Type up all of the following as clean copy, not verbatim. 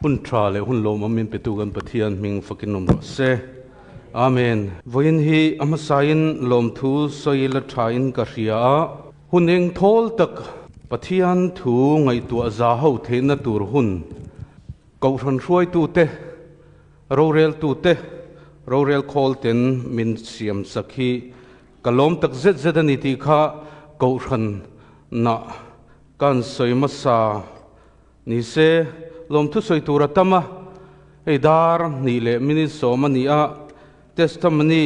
Hun tha leh hun lawmawm min petu kan Pathian hming fakin awm rawh se. Amen. Vawiin hi a hmasain lawmthu sawi la thain ka hria a, hun eng thawl tak Pathian thu ngaihtuah za ho theihna tur hun Kohhran hruaitute, roreltute, rorel khawl ten min siam sak hi ka lawm tak zet zet a ni tih kha Kohhran nah kan sawi hmasa Ni se, lawmthu sawi tur a tam a, hei dar hnih leh minute sawm a ni a, testimony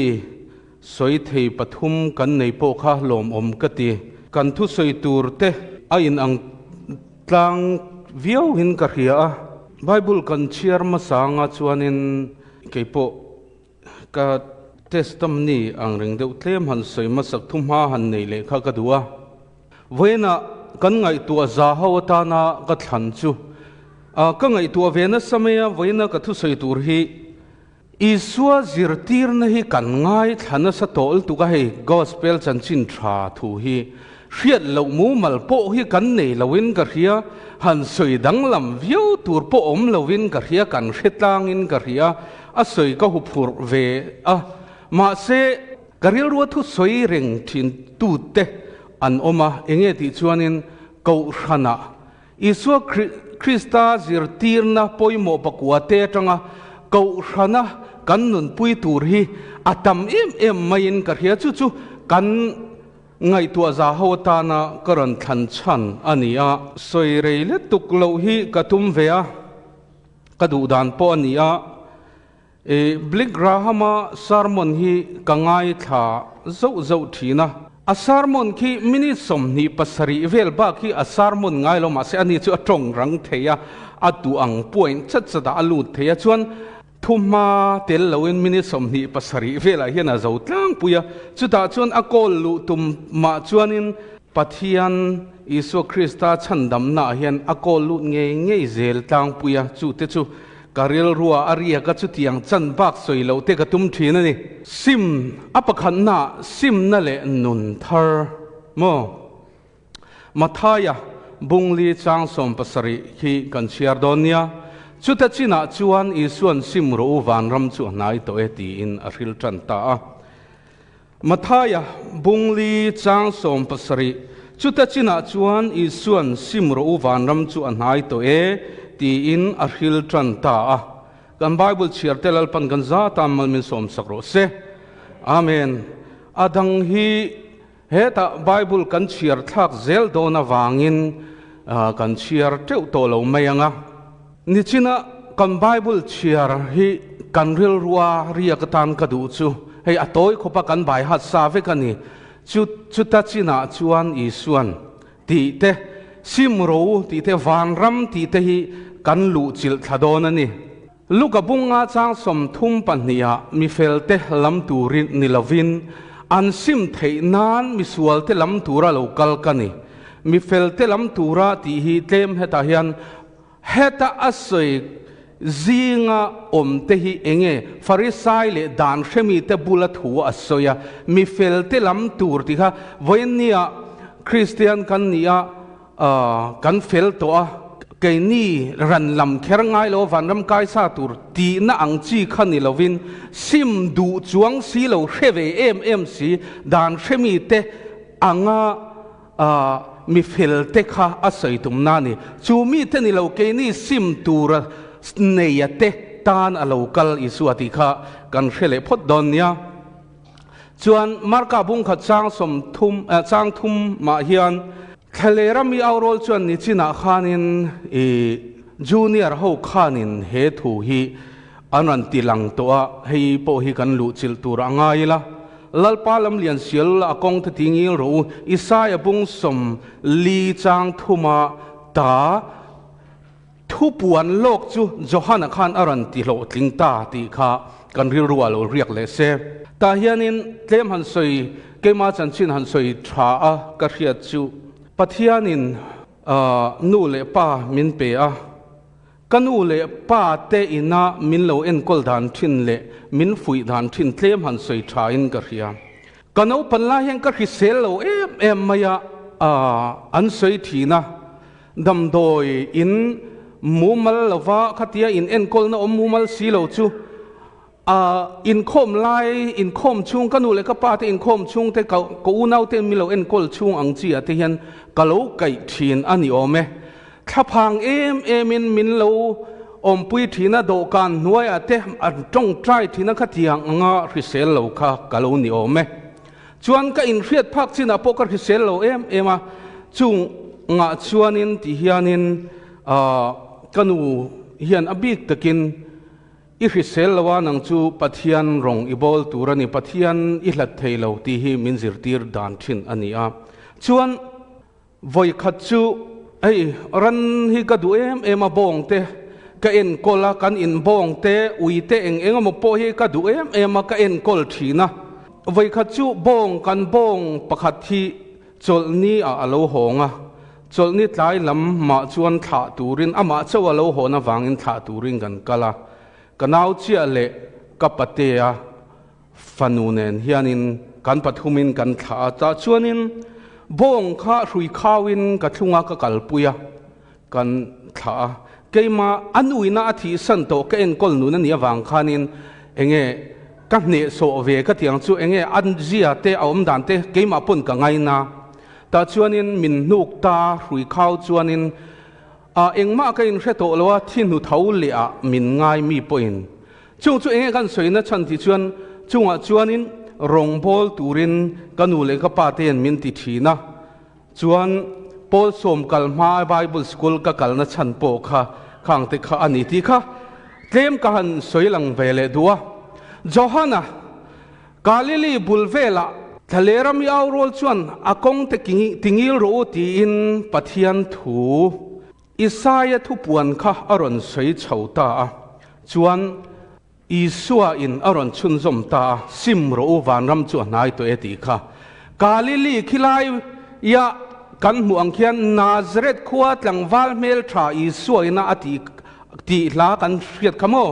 sawi thei pathum kan nei pawh kha lawmawm ka ti. Kan thusawi tur te a inang tlang viau in ka hria a, Bible kan chhiar hmasa anga chuanin keipawh ka testimony ang reng deuh tlem han sawi hmasak thu hma han nei leh kha ka duh a. Vawiinah kan ngaihtuah za ho atana ka thlan chu ka ngaihtuah ve nasa mai a, vawiina ka thusawi tur hi Isua zirtirna hi kan ngaithla nasa tawh lutuk a, hei Gospel chanchin tha thu hi hriat loh mumal pawh hi kan nei loin ka hria, han sawi danglam viau tur pawh awm loin ka hria, kan hre tlangin ka hria, a sawi ka huphurh ve a, mahse, Ka rilrua thusawi reng thin tute an awm a, enge tih chuanin Kohhranah Isua Krista zirtirna pawimawh pakua te atanga Kohhrana kan nunpui tur hi a tam em em maiin ka hria, chu chu kan ngaihtuah za ho atana ka rawn thlan chhan a ni a. Sawi rei letuk loh hi ka tum ve a, ka duh dan pawh a ni a. I Billy Graham-a sermon hi ka ngaithla zauh zauh thin a. A sermon khi minute 27 vel bak hi a sermon ngai lo mahse ani chu a tawng rang thei a, a duh ang point chat chat ah a lut thei a, chuan thuhma tel loin minute 27 velah hian a zo tlangpui a, chutah chuan a call luh tum mah chuanin Pathian Isua Krista chhandamna ah hian a call lut ngei ngei zel tlangpui a, chute chu Ka rilrua a riak a chutiang chan bak sawi loh te ka tum thin a ni. Sim, a pakhatnaah simna leh nun thar maw? Mathaia bungli chang 70 khi kan chhiar dawn nia. Chuta chinah chuan Isua'n sim rawh u vanram chu a hnai tawh e tiin a hril tan ta a. Mathaia bungli chang 70, Chuta chinah chuan Isua'n sim rawh u vanram chu a hnai tawh e, tiin a hril tan ta a. Kan Bible chhiar te Lalpan kan za tan mal min sawm sak rawh se. Amen. A dang hi hetah Bible kan chhiar thlak zel dawn avangin kan chhiar teuh tawh lo mai ang a. Nichina kan Bible chhiar hi kan rilrua riak atan ka duh chu hei a tawi khawp a kan bai hat sa vek a ni. Chu chuta chinah chuan Isuan tih te, sim ro tih te, vanram tih te hi kan luh chilh thla dawn a ni. Luka bunga chang 32ah mi felte lam turin ni lovin an sim theih nan misualte lam tura lo kal ka ni. Mi felte lam tura tih hi tlem hetah hian Heta a sawi zinga awmte hi enge Farisai leh dan hremite bula thu a sawi a, mi felte lam tur tih kha vawiinnia Kristian kan ni a, kan fel tawh a, keini ran lam kher ngai lo vanram kaisa tur tihna ang chi kha ni lovin sim duh chuang si lo hre ve em em si dan hremite anga A mi fel te kha a sawi tumna a ni. Chu mi te ni lo keini sim tura neia te tan a lo kal Isua tih kha kan hre leh phawt dawn nia. Chuan Marka bungkhat chang 30 chang thum mah hian Thlalera mi aurawl chuan nichinah khanin i junior ho khanin he thu hi an rawn ti lang tawh a, hei pawh hi kan luh chilh tur a ngai ila. Lalpa lam lian sial a kawng te ti ngil rawh u, Isaia bung 40 chang thuma ta thupuan lawk chu Johana khan a rawn ti hlawhtling ta tih kha kan rilru ah lo riak leh se. Tah hianin tlem han sawi keima chanchin han sawi tha a ka hriat chu Pathianin nu leh pa min pe a, Ka nu leh pa te ina min lo enkawl dan thin leh min fuih dan thin tlem han sawi tha in ka hria. Ka naupan lai hian ka hrisel lo em em mai a, an sawi thin a, damdawi in Mumal lova khatia in enkawlna awm mumal si lo chu a inkhawm lai, inkhawm chhung, ka nu leh ka pa te inkhawm chhung te, ka unau te min lo enkawl chhung ang chi ah te hian ka lo kaih thin a ni awm e. Thlaphang em em in min lo awmpui thin a, dawhkan hnuai ah te an tawngtai thin a, khatiang anga hrisel lo kha ka lo ni awm e. Chuan ka inhriat phak chinah pawh ka hrisel lo em em a, chungah chuanin ti hianin ka nu hian a bik takin i hrisel lo a, nang chu Pathian rawng i bawl tur a ni, Pathian i hlat thei lo tih hi min zirtir dan thin a ni a. Chuan Vawi khat chu hei ran hi ka duh em em a, bawng te ka enkawl a, kan in bawng te, ui te eng eng emaw pawh hi ka duh em em a, ka enkawl thin a. Vawi khat chu bawng kan bawng pakhat hi chawlhni ah a lo hawng a, chawlhni tlai lam mah chuan thlah turin amah chauh a lo hawn avangin thlah turin kan kal a, ka nau chiah leh ka patea Fanu nen hianin kan pathumin kan thlah a, tah chuanin bawng kha hrui khauin ka thlunga ka kalpui a, kan thlah a. Keimah a nuina a thihsan tawh ka enkawl nun a nih avang khanin enge ka hnehsawh ve ka tih ang chu, enge a zia te a awm dan te keimah pawn ka ngaina. Tah chuanin min hnuk ta hrui khau chuanin a engmah ka inhre tawh lo a, thi hnu tho leh ah min ngai mi pawhin Chung chu enge kan sawina chhan tih chuan chungah chuanin rawngbâwl turin ka nu leh ka pa te'n min ti thin a. Chuan Paul sawm kal hmaa Bible school ka kalna chhan pawh kha khangte kha a ni tih kha tlem ka han sawi lang ve leh duh a. Johana, Galili bul velah thlalera mi au rual chuan a kawngte tingil rawh u tiin Pathian thu Isaia thupuan kha a rawn sawi chho ta a, chuan Isua in a rawn chhunzawm ta a, Sim rawh u, vanram chu a hnai tawh e tih kha. Galili khilai ia kan hmuh ang khian Nazareth khua tlangval hmeltha Isua ina a tih tih hla kan hriat kha maw?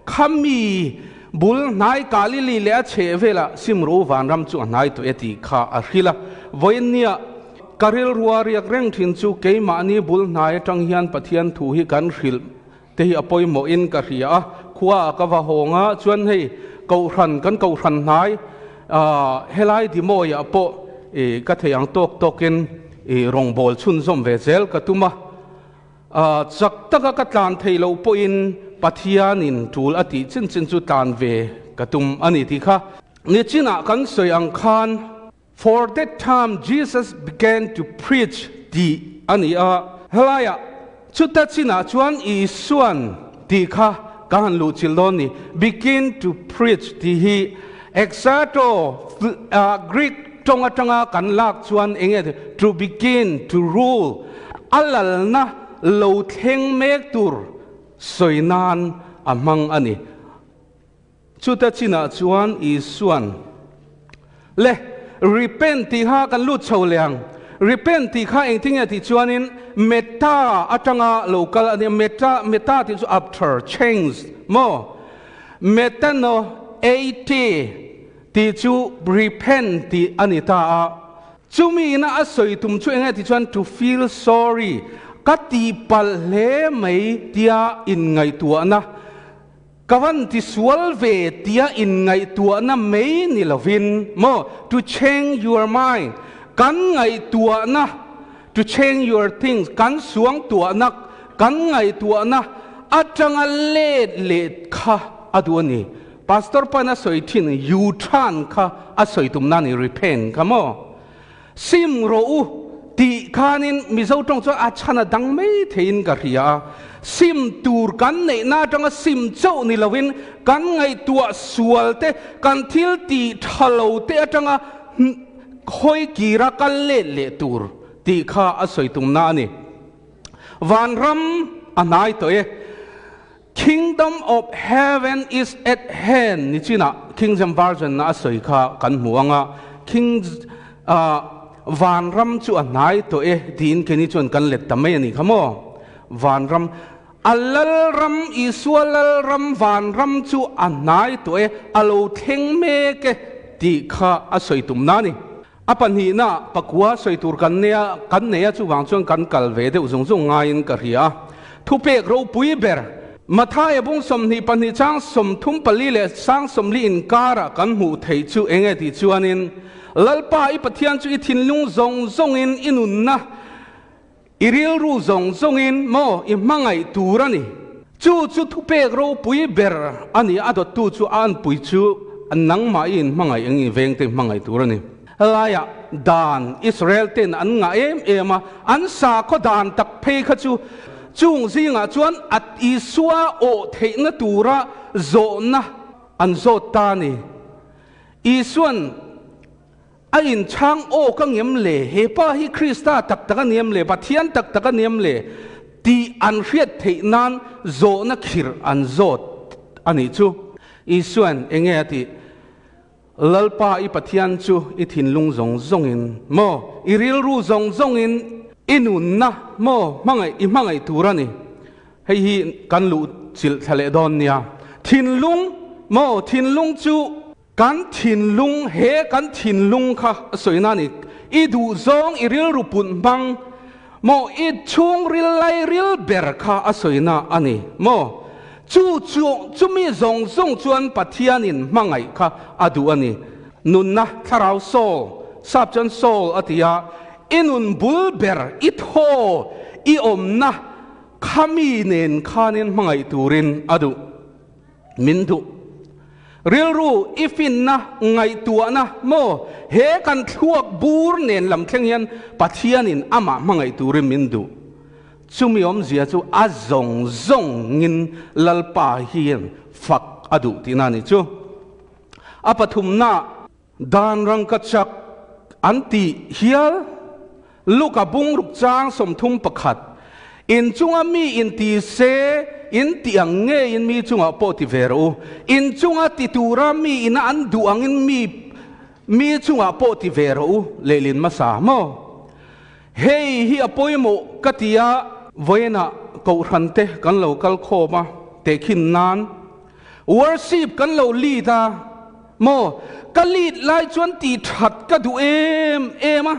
Khami bul hnai Galili leh a chheh velah Sim rawh u, vanram chu a hnai tawh e tih kha a hrilh a. Vawiinnia Ka rilrua riak reng thin chu keimahni bul hnai atang hian Pathian thu hi kan hrilh te hi a pawimawhin ka hria a, khua ah ka va hawng a, chuan hei Kohhran, kan Kohhran hnai helai Dimawi ah pawh ka thei ang tawk tawkin rawngbâwl chhunzawm ve zel ka tum a, chak taka ka tlan thei loh pawhin Pathianin tul a tih chin chin chu tlan ve ka tum a ni tih kha nichinah kan sawi ang khan. For that time Jesus began to preach tih a ni a. Helaiah chuta chinah chuan Isuan tih kha ka han luhchilh dawn ni. Begin to preach tih hi Exato Greek tawng atanga kan lak chuan eng nge to begin to rule, a lalna lo thleng mek tur sawi nan a hmang a ni. Chuta chinah chuan Isuan, Le, repent tih kha kan lut chho leh ang. Repent tih kha engtin nge tih chuanin meta atanga lo kal a nia, meta, meta tih chu after, change, maw? Metano eite tih chu repent tih a ni ta a. Chumi ina a sawi tum chu enge tih chuan to feel sorry, ka tihpalh hle mai tia inngaihtuahna, Ka van ti sual ve tia inngaihtuahna mai ni lovin maw, to change your mind, kan ngaihtuahna, to change your things, kan suangtuahna, kan ngaihtuahna atanga let leh kha a duh a ni. Pastor pa'n a sawi thin U-turn kha a sawi tumna a ni, repent kha maw. Sim rawh u tih khanin Mizo tawng chuan a chhan a dang mai theiin ka hria a. Sim tur kan neihna atanga sim chauh ni lovin kan ngaihtuah sual te, kan thil tih tha lo te atanga hawi kira kal let leh tur tih kha a sawi tumna a ni. Vanram a hnai tawh e. Kingdom of heaven is at hand ni chinah King James Version a sawi kha kan hmu ang a, King vanram chu a hnai tawh e tiin keini chuan kan let ta mai a ni kha maw? Vanram, a lalram, Isua lalram vanram chu a hnai tawh e, a lo thleng mek e tih kha a sawi tumna a ni. A pahnihna pakua sawi tur kan nei a, kan nei a chuvang chuan kan kal ve deuh zung zung ngaiin ka hria a. Thupek ropui ber, Mathaia bung 22 chang 34 leh sang 40 inkara kan hmuh theih chu enge tih chuanin, Lalpa i Pathian chu i thinlung zawng zawngin i nunna, i rilru zawng zawngin maw i hmangaih tur a ni. Chu chu thupek ropui ber a ni, a dawttu chu a anpui chu nangmah i inhmangaih eng i vengte hmangaih tur a ni. Helaiah dan Israel ten an ngah em em a, an sakhaw dan tak phei kha chu chung zingah chuan a Isua awh theihna tura zawhna an zawt ta a ni. Isuan a inchhang aw ka ngem le, he pa hi Krista tak tak a ni em le, Pathian tak tak a ni em le tih an hriat theih nan zawhna khirh an zawt a nih chu. Isuan enge a tih? Lalpa i Pathian chu i thinlung zawng zawngin maw, i rilru zawng zawngin i nunna maw hmangaih i hmangaih tur a ni. Hei hi kan luh chilh thla leh dawn nia. Thinlung maw, thinlung chu kan thinlung, he kan thinlung kha a sawina a ni. I duh zawng, i rilru put hmang maw, i chhungril lairil ber kha a sawina a ni maw. Chu chu chumi zawng zawng chuan Pathianin hmangaih kha a duh a ni. Nunna thlarau soul, sap chuan soul a ti a, i nun bul ber, i thaw, i awmna kha mi nen khanin hmangaih turin a duh. Min duh. Rilru i finna, ngaihtuahna maw he kan thluak bur nen lam thleng hian Pathianin amah hmangaih turin min duh. Chumi awmzia chu a zawng zawngin Lalpa hian fak a duh tihna a ni chu. A pathumna, dan rangkachak an tih hial Luka bungruk chang 31, In chunga mi in ti se, in ti ang ngeiin mi chungah pawh ti ve rawh u. In chunga ti tura mi ina an duh angin mi mi chungah pawh ti ve rawh u, lehlin hmasa maw? Hei hi a pawimawh ka ti a, vawiinah kohhran te kan lo kal khawm a, tehkhin nan worship kan lo lead a maw, ka lead lai chuan tih that ka duh em em a,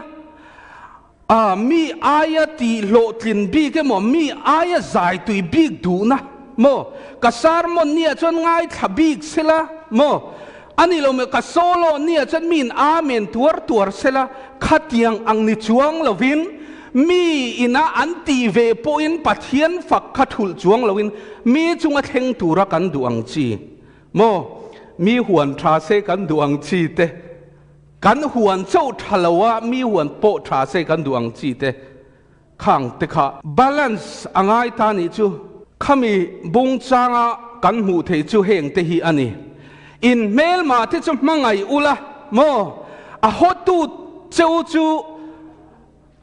a mi aia tih hlawhtlin bik emaw mi aia zai tui bik duhna maw, ka sermon nia chuan ngaithla bik sela maw, A ni lo mai, ka solo nia chuan miin amen tuar tuar sela, khatiang ang ni chuang lovin mi ina an tih ve pawhin Pathian fak kha thulh chuang loin mi chunga thleng tura kan duh ang chi maw, mi huan tha se kan duh ang chi te, kan huan chauh tha lo a mi huan pawh tha se kan duh ang chi te khang te kha balance a ngai ta nih chu. Khami bung changa kan hmuh theih chu heng te hi a ni. In hmelmah te chu hmangaih ula maw? A hawtu cheu chu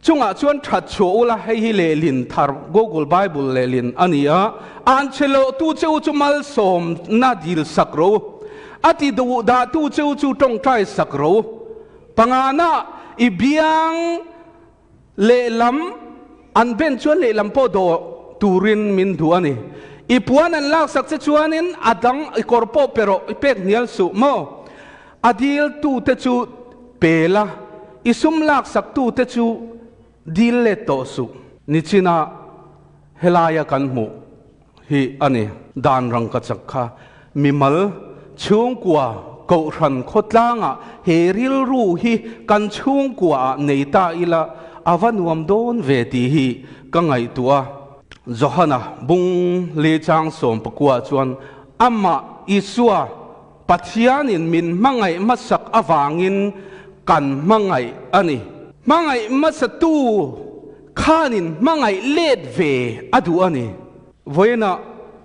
chungah chuan that chhuah ula, hei hi lehlin thar Google Bible lehlin a ni a, an che loh tu cheu chu malsawmna dil sak ro, a ti duh dah tu cheu chu tawngtai sak ro. Pangana i biang Lehlam an ben chuan lehlam pawh dawh turin min duh a ni. I puan an laksak che chuanin a dang i kawr pawh pe rawh, i pek hnial suh maw? A diltute chu pe la, i sum laksaktute chu dil let tawh suh. Nichina helaia kan hmuh hi a ni. Dan rangkachak kha mimal chhungkua kohhran khawtlangah he rilru hi kan chhungkuaah nei ta ila a va nuam dawn ve tih hi ka ngaihtuah a. Johana bung li chang 19 chuan amah Isua Pathianin min hmangaih hmasak avangin kan hmangaih a ni. Hmangaih hmasatu khanin hmangaih let ve a duh a ni. Vawiinah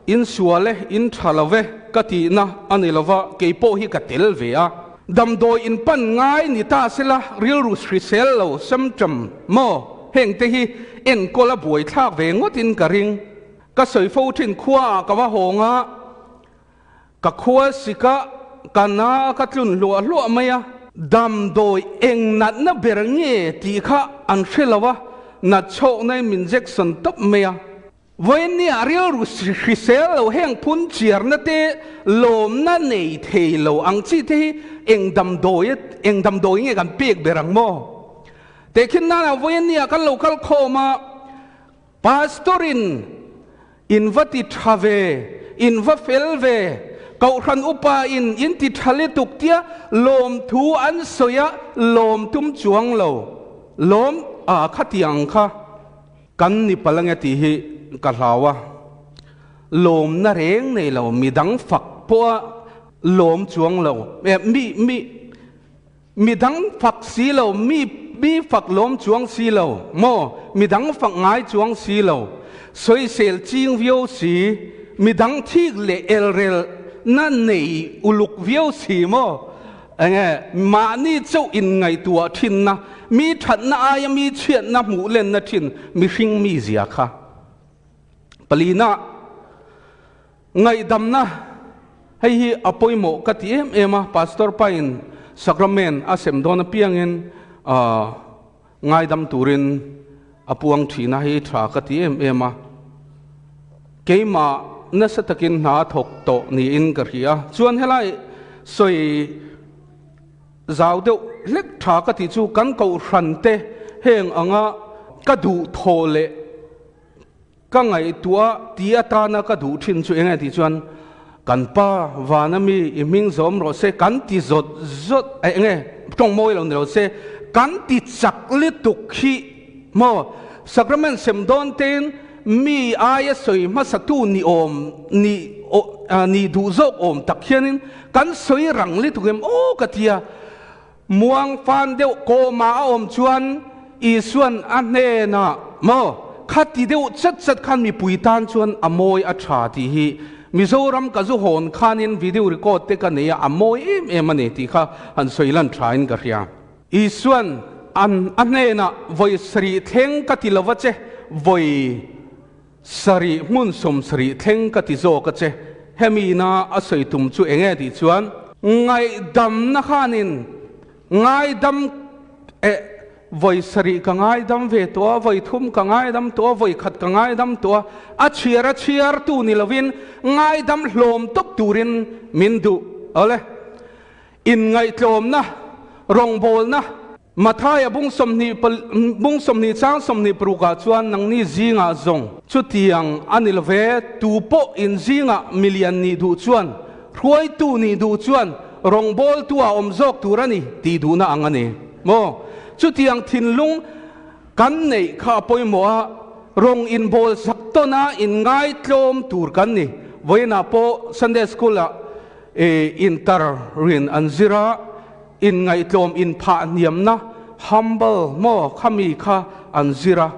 in sual e, in tha lo ve ka tihna a ni lova, kei pawh hi ka tel ve a. Damdawi in pan ngai ni ta sela rilru hrisel lo symptom maw heng te hi enkawl a buaithlak ve ngawtin ka ring. Ka sawi fo thin khuaah ka va hawng a. Ka khua sika ka na ka tlun hluah hluah mai a. Damdawi eng natna ber nge tih kha an hre lo a, nat chhawkna in min jection tawp mai a. Vawiinnia rilru hrisel lo heng phun chiarna te lawmna nei thei lo ang chi te hi eng damdawi eng damdawi nge kan pek ber ang maw? Tehkhin nana vawiinnia kan lo kal khawm a, Pastor in. In va ti tha ve, in va fel ve, Kohhran upa in in ti tha lutuk tia lawmthu an sawi a lawm tum chuang lo. Lawm a khatiang kha kan ni palh ange tih hi ka hlau a. Lawmna reng nei lo, midang fak pawh a lawm chuang lo. Mi mi Midang fak si lo, mi mi fak lawm chuang si lo maw? Midang fak ngai chuang si lo, sawisel ching viau si, midang thik leh elrel na nei uluk viau si maw? Enge mahni chauh in ngaihtuah thinna, mi thatna aia mi chhiatna hmuh lenna thin mihring mizia kha. Palina. Ngaihdamna, Hei hi a pawimawh ka ti em em a, Pastor pain Sacrament a sem dawn apiangin ngaidam turin a puang thin a, hei tha ka ti em em a. Keimah nasa takin hna a thawk tawh niin ka hria. Chuan helai sawi zau deuh hlek tha ka tih chu kan kohhran te heng anga ka duh thaw leh Ka ngaihtuah ti atana ka duh thin chu enge tih chuan kan pa vana mi i hming zawm rawh se kan ti zawt zawt eh enge tawng mawi lo ni lo se kan ti chak lutuk hi maw sacrament sem dawn tein mi aia sawi hmasa tu ni awm ni ni duh zawk awm tak hianin kan sawi rang lutuk em aw ka tia Muang fan deuh kawma a awm chuan Isuan a hnenah, Maw, khati deuh chat chat khan mipui tan chuan a mawi a tha tih hi Mizoram ka zu hawn khanin video record te ka nei a, a mawi em em a ni tih kha han sawi lan thain ka hria. Isuan an a hnenah, Vawi sarih thleng ka ti lo va che, vawi sarih hmun 70 thleng ka ti zawk a che. Hemi ina a sawi tum chu eng nge tih chuan, ngaihdamna khanin ngaidam eh vawi sarih ka ngaidam ve tawh a, vawi thum ka ngaidam tawh a, vawi khat ka ngaidam tawh a, a chhiar a chhiar tu ni lovin ngaidam hlawm tawp turin min duh. Awle, inngaihtlawmna, rawngbawlna, Mathaia bung 20 bung 20 chang 26 ah chuan nangni zingah zawng chutiang a ni lo ve, tu pawh in zingah milian nih duh chuan, hruaitu nih duh chuan rawngbawltu ah awm zawk tur a ni tih duhna ang a ni maw? Chutiang thinlung kan neih kha a pawimawh a, rawng inbawl sak tawn a inngaitlawm tur kan ni. Vawiinah pawh Sunday School ah intar rin an zir a, Inngaihtlawm inphah hniamna, humble, maw khami kha an zir a,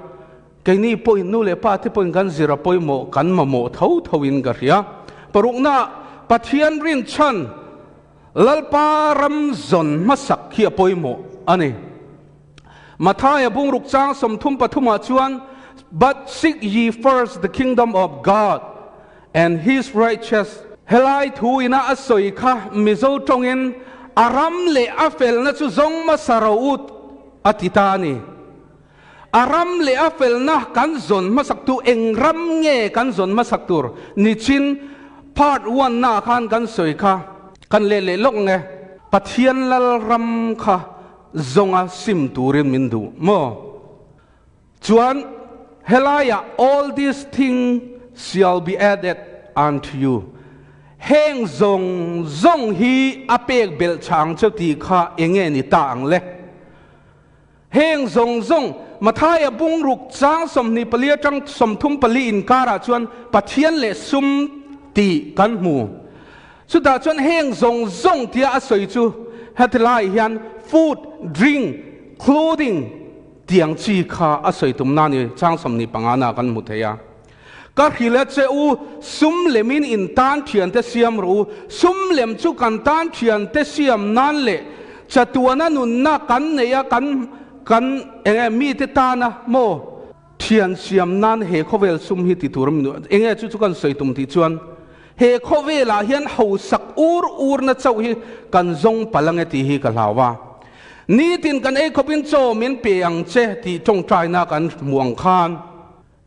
keini pawhin nu leh pa te pawhin kan zir a pawimawh kan mamawh tho tho in ka hria. Parukna, Pathian rinchhan Lalpa ram zawn hmasak hi a pawimawh a ni. Mathaia bungruk chang 33 ah chuan, But seek ye first the kingdom of God and his righteous Helai thu ina a sawi kha Mizo tawngin a ram leh a felna chu zawng hmasa ro ut a ti ta a ni. A ram leh a felna kan zawn hmasak tu eng ram nge kan zawn hmasak tur nichin part one na khan kan sawi kha kan leh leh lawk nge Pathian lal ram kha zawnga sim turin min duh maw? Chuan helaiah all these thing shall be added unto you, heng zawng zawng hi a pek belh chang cheu tih kha enge ni ta ang le? Heng zawng zawng, Mathaia bungruk chang 24 atang 34 inkarah chuan Pathian leh sum tih kan hmu. Chutah chuan heng zawng zawng tia a sawi chu hetilaiah hian food, drink, clothing, Tiang chi kha a sawi tum na ni chang 25 na kan hmu thei a. Ka hrilh a che u, sum lemin in tan thiante siam rawh u. Sum lem chu kan tan thiante siam nan leh chatuana nunna kan nei a, kan kan enge mite tana maw thian siam nan he khawvel sum hi ti tur a min enge chu chu kan sawi tum tih chuan he khawvelah hian hausak ur urna chauh hi kan zawng palh ange tih hi ka hlau a. Nitin kan ei khawpin chaw min pe ang che tih tawngtaina kan hmu ang khan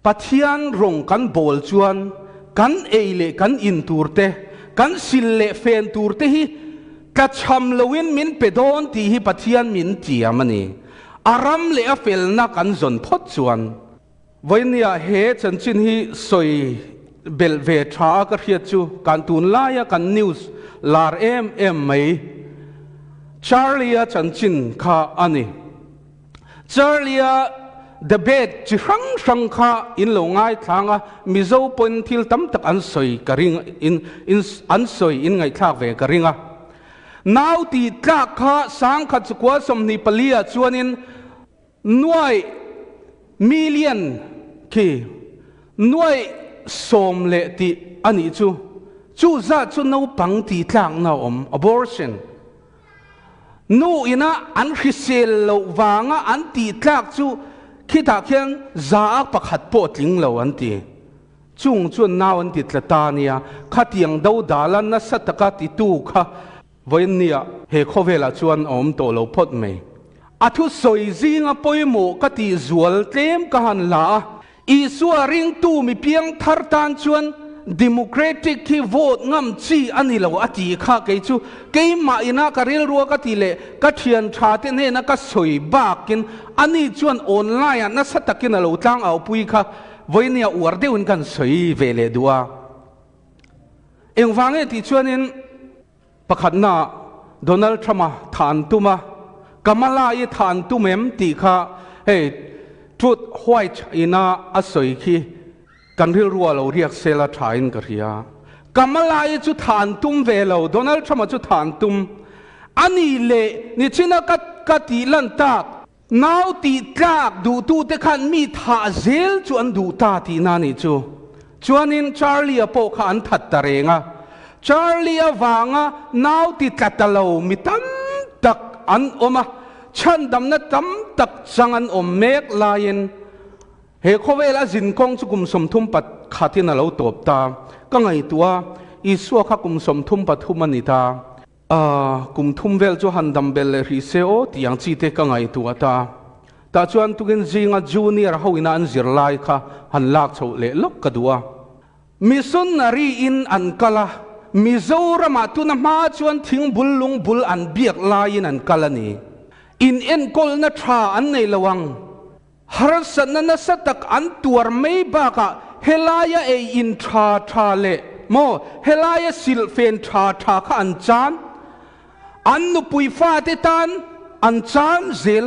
Pathian rawng kan bawl chuan kan ei leh kan in tur te, kan sil leh fen tur te hi tlachham loin min pe dawn tih hi Pathian min tiam a ni. A ram leh a felna kan zawn phawt chuan. Vawinia he chanchin hi sawi. belh ve tha a ka hriat chu kan tunlaia kan news lar em em mai Charlie-a chanchin kha a ni. Charlie-a debate chi hrang hrang kha in lo ngaithlang a, Mizo pawhin thil tam tak an sawi ka ring in an sawi in ngaihthlak ve ka ring a. Nau tih tlak kha sangkhat chukua 24 ah chuanin Nuaih million khi nuaih sawm leh tih a nih chu. Chu zat chu naupang tih tlakna a awm, abortion. Nu ina an hrisel loh vanga an tih tlak chu khitah khian za a pakhat pawh tling lo an ti. Chung chuan nau an ti tla ta a nia, khatiang dodala nasa taka titu kha Vawiinnia he khawvelah chuan a awm tawh lo phawt mai. A thusawi zinga pawimawh ka tih zual tlem ka han la a, Isua ringtu mi piang thar tan chuan Democratic hi vote ngam chi a ni lo a tih kha kei chu keimah ina ka rilrua ka tih leh ka thian tha te hnena ka sawi bakin ani chuan online ah nasa takin a lo tlang aupui kha vawiinnia uar deuhin kan sawi ve leh duh a. Engvang nge tih chuanin pakhatna Donald Trump-a tha an tum a, Kamala-i tha an tum em tih kha hei Truth White ina a sawi khi kan rilru a lo riak sel a thain ka hria. Kamala-i chu tha an tum ve lo, Donald Trump-a chu tha an tum. A ni leh nichina ka ka tih lan tak Nau tih tlak duhtute khan mi thah zel chu an duh ta tihna a nih chu. Chuanin Charlie-a pawh kha an that ta reng a. Charlie-a vanga nau ti tla ta lo mi tam tak an awm a, chhandamna tam tak chang an awm mek laiin he khawvel a zin kawng chu kum 30 pakhatin a lo tawp ta. Ka ngaihtuah a, Isua kha kum 33 a ni ta. A, kum thum vel chu han dam bel leh hrih se aw tih ang chi te ka ngaihtuah ta. Tah chuan tukin zinga junior ho ina an zir lai kha han lak chhoh leh lawk ka duh a. Missionary in an kal a, Mizoramah tuna hma chuan thing bul lung bul an biak laiin an kal a ni. In enkawlna tha an nei lo ang. Harsatna nasa tak an tuar mai bakah helaia ei in tha tha leh maw helaia silhfen tha tha kha an chan, an nupui fate tan an chan zel.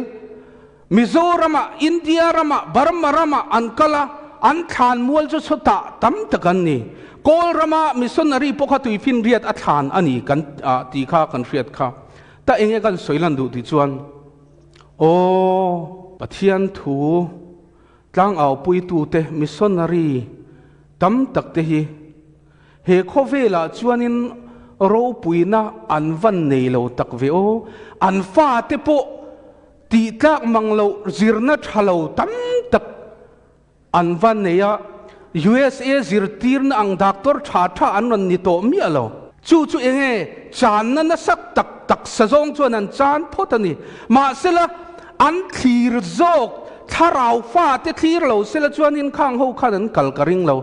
Mizoramah, India ramah, Burma ramah an kal a, an thlan mual chu chawtah tam tak an ni. Kawl rama missionary pawh kha tuifinriat a thlan a ni kan tih kha kan hriat kha. Ta enge kan sawi lan duh tih chuan. Aw, Pathian thu tlangaupuitute missionary tam tak te hi he khawvelah chuanin ropuina an van nei lo tak ve aw. An fate pawh tihtlak mang loh zirna tha lo tam tak an va nei a, USA zirtirna ang doctor tha tha an rawn ni tawh miah lo. Chu chu enge channa nasa tak taksa zawng chuan an chan phawt a ni. Mahsela an thlir zawk thlarau fate thlir lo sela chuanin khang ho khan an kal ka ring lo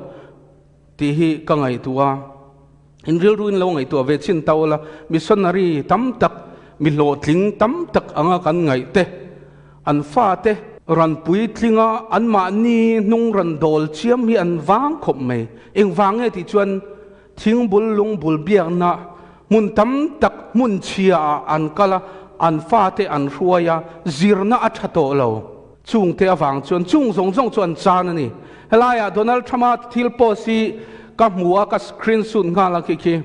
tih hi ka ngaihtuah a. In rilru in lo ngaihtuah ve chin ta ula, missionary tam tak, mi hlawhtling tam tak anga kan ngaih te, an fate ran puitlinga anmahni hnung ran dawl chiam hi an vang khawp mai. Engvang nge tih chuan thingbul lungbul biakna hmun tam tak hmun chhia ah an kal a, an fate an hruai a, zirna a tha tawh lo. Chungte avang chuan chung zawng zawng chu an chan a ni. Helaiah Donald Trump-a thil post hi ka hmu a, ka screenshot nghal a khi khi.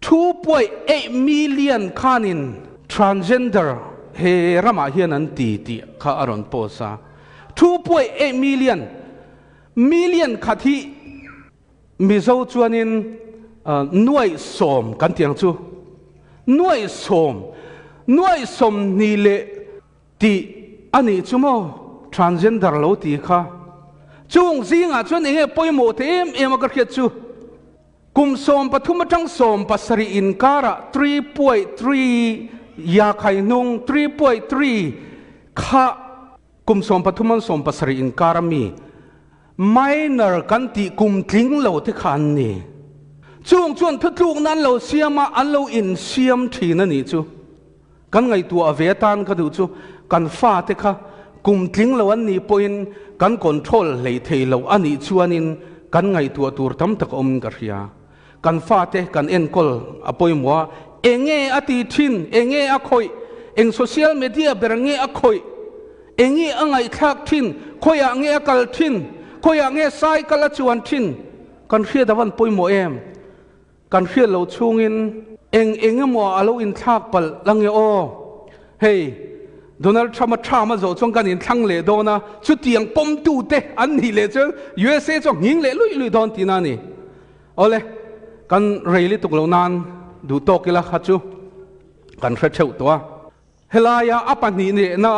2.8 million khanin transgender he ramah hian an ti tih kha a rawn post a. 2.8 million, million khat hi Mizo chuanin nuaih sawm kan ti ang chu. Nuaih sawm, nuaih sawmhnih leh Tih a nih chu maw? Transgender lo ti kha. Chung zingah chuan enge pawimawh te em em a ka hriat chu? Kum 13 atang 17 inkarah 3.3 ya khai hnung 3.3 kha kum 13 an 17 inkar a mi minor kan tih kum tling lo te kha an ni. Chung chuan thutlukna an lo siam a, an lo insiam thin a nih chu. Kan ngaihtuah ve atan ka duh chu kan fate kha kum tling lo an nih pawhin kan control hlei thei lo a nih chuanin kan ngaihtuah tur tam tak a awmin ka hria. Kan fate kan enkawl a pawimawh a, enge a ti thin, enge a khawih, eng social media ber nge a khawih, enge a ngaihthlak thin, khawiah nge a kal thin, khawiah nge cycle a chuan thin, kan hriat a van pawimawh em? Kan hriat loh chhungin eng eng emaw a lo inthlak palh la nge aw? Hei, Donald Trump a term a zawh chuan kan inthlang leh dawn a, chutiang pawmtute an nih leh chuan USA chu a nghing leh luih luih dawn tihna a ni. Awle, kan rei lutuk loh nan duh tawk ila kha chu kan hre theuh tawh a. Helaia a pahnih nehna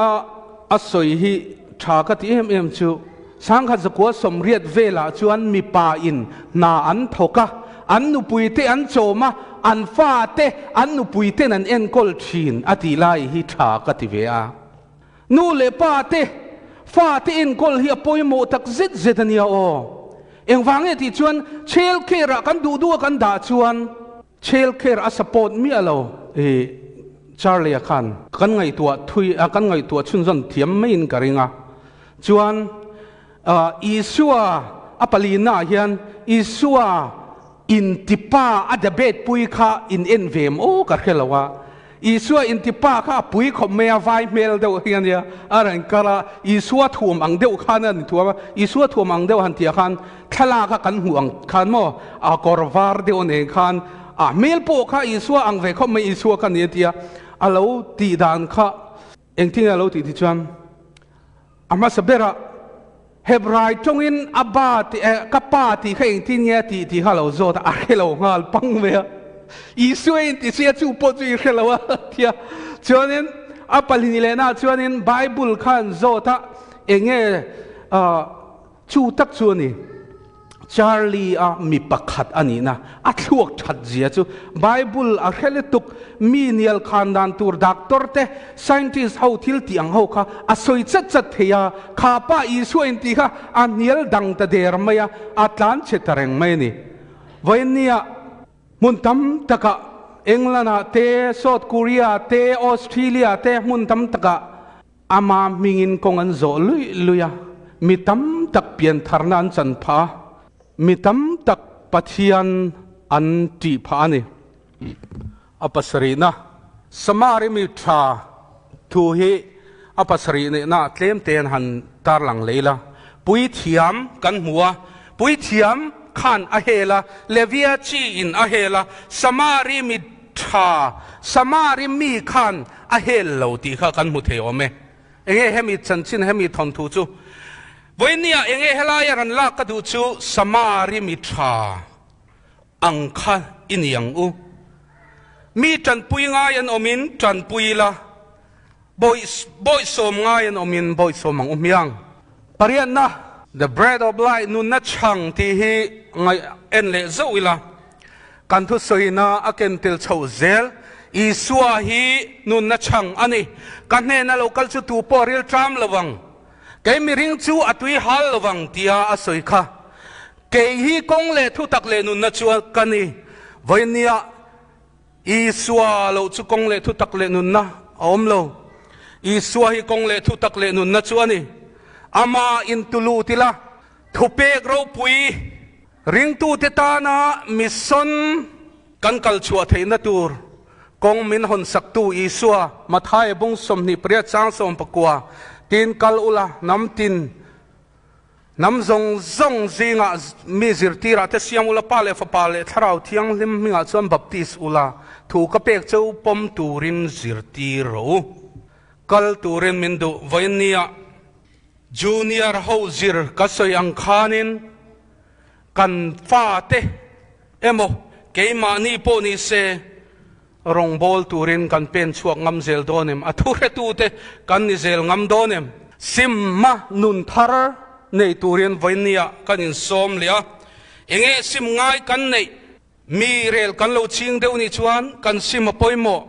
a sawi hi tha ka ti em em chu, Sangkhat zakua 80 velah chuan mipa in hna an thawk a, an nupui te an chawm a, an fa te an nupui ten an enkawl thin a tih lai hi tha ka ti ve a. Nu leh pa te, fa te enkawl hi a pawimawh tak zet zet a nia aw. Engvang nge tih chuan child care ah kan duh duh a kan dah chuan child care a support miah lo i Charlie a khan. Kan ngaihtuah thui a, kan ngaihtuah chhunzawn thiam maiin ka ring a. Chuan Isua a palina ah hian Isua Intipa a debate pui kha in en ve em aw ka hre lo a, Isua intipa kha a pui khawp mai a, vai hmel deuh hi a nia, a rawn kal a, Isua thuam ang deuh khan a ni thuam a, Isua thuam ang deuh han tih ah khan thlalak a kan hmuh ang khan maw a kawr var deuh nen khan a hmel pawh kha Isua ang ve khawp mai, Isua ka ni a tia, a lo tih dan kha engtin nge a lo tih ti chuan A hmasa berah, Hebrai tawngin Abba tih eh, ka pa tih kha engtin nge a tih tih kha a lo zawt a, a hre lo nghal pang mai a. Isua in ti sia chu pawh chu i hre lo a tia. Chuanin a pahnih lehnaah chuanin Bible kha an zawt a, enge chu tak chu a ni. Charlie a mi pakhat a nihna, a thluak that zia chu Bible a hre lutuk, mi nial khan dan tur doctor te, scientist ho thil tih ang ho kha a sawi chat chat thei a, kha pa Isua in tih kha a hnial dang ta der mai a, a tlan chhe ta reng mai a ni. Vawiinnia hmun tam takah England ah te, South Korea te, Australia te hmun tam takah Ama hmingin kawng an zawh luih luih a, mi tam tak piantharna an chan phah a, mi tam tak Pathian an ṭih phah a ni. A pasarihna, Samari mi ṭha thu hi a pasarih nihna tlem te an han tarlang leh ila. Puithiam kan hmu a, puithiam khan a hel a, Levia chi in a hel a, Samari mi ṭha, Samari mi khan A hel lo tih kha kan hmu thei awm e. Enge hemi chanchin, hemi thawnthu chu? Vawinia enge helaia rawn lak ka duh chu Samari mi tha ang kha i ni ang u. Mi tanpui ngai an awmin tanpui ila, bawih bawihsawm ngai an awmin bawihsawm ang u hmiang. Pariatna, The Bread of Life, Nunna Chhang tih hi ngaih en leh zauh ila. Kan thusawina a ken tel chhoh zel. Isua hi nunna chhang a ni. Ka hnena lo kal chu tu pawh ril ṭam lo vang. Kei miring chu a tui hal lo vang tia a sawi kha. Kei hi kawng leh thutak leh nunna chu ka ni. Vawinia Isua lo chu kawng leh thutak leh nunna a awm lo. Isua hi kawng leh thutak leh nunna chu a ni. Ama intulut ila thupek ropui. Ringtute tana mission kan kal chhuah theihna tur kawng min hawnsaktu Isua, Mathaia bung 28 chang 19, tiin kal ula, hnam tin, hnam zawng zawng zingah mi zirtirah te siam ula, Pa leh Fapa leh Thlarau Thianghlim hmingah chuan baptis ula, thu ka pek cheu pawm turin zirtir rawh u. Kal turin min duh vawiinnia Junior ho zir ka sawi ang khanin kan fate emaw keimahni pawh ni se rawngbâwl turin kan pen chhuak ngam zel dawn em? A thuhretute kan ni zel ngam dawn em? Simma nun thar nei turin vawinia kan insawm leh a, enge sim ngai kan neih? Mi rel kan lo ching deuh nih chuan kan sim a pawimawh.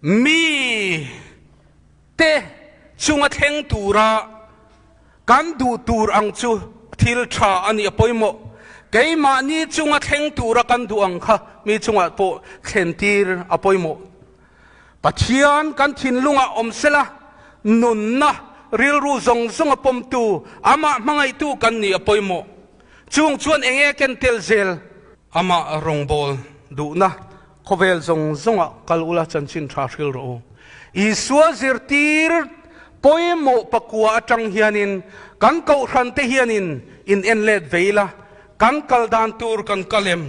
Mi te chunga thleng tura kan duh tur ang chu thil tha a nih a pawimawh. Keimahni chunga thleng tura kan duh ang kha mi chungah pawh thlen tir a pawimawh. Pathian kan thinlungah awm sela, nunna, rilru zawng zawnga pawmtu, amah hmangaihtu kan nih a pawimawh. Chung chuan eng nge ken tel zel? Amah rawngbâwl duhna khawvel zawng zawngah kal ula chanchin tha hril rawh u. Isua zirtir pawimawh pakua atang hianin kan kohhrante hianin in en let ve ila, kan kal dan tur kan kal em?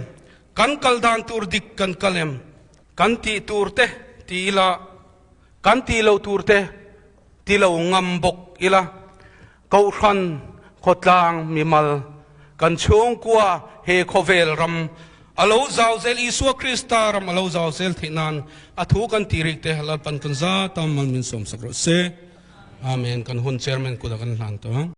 Kan kal dan tur dik kan kal em? Kan tih tur te ti ila, kan tih loh tur te ti lo ngam bawk ila. Kohhran khawtlang mimal kan chhungkua he khawvel ram a lo zau zel Isua Krista ram a lo zau zel theih nan a thu kan tih rik te Lalpan kan za tam mal min sawmsak rawh se. Amen. Kan hun Chairman kut ah kan hlan tawh.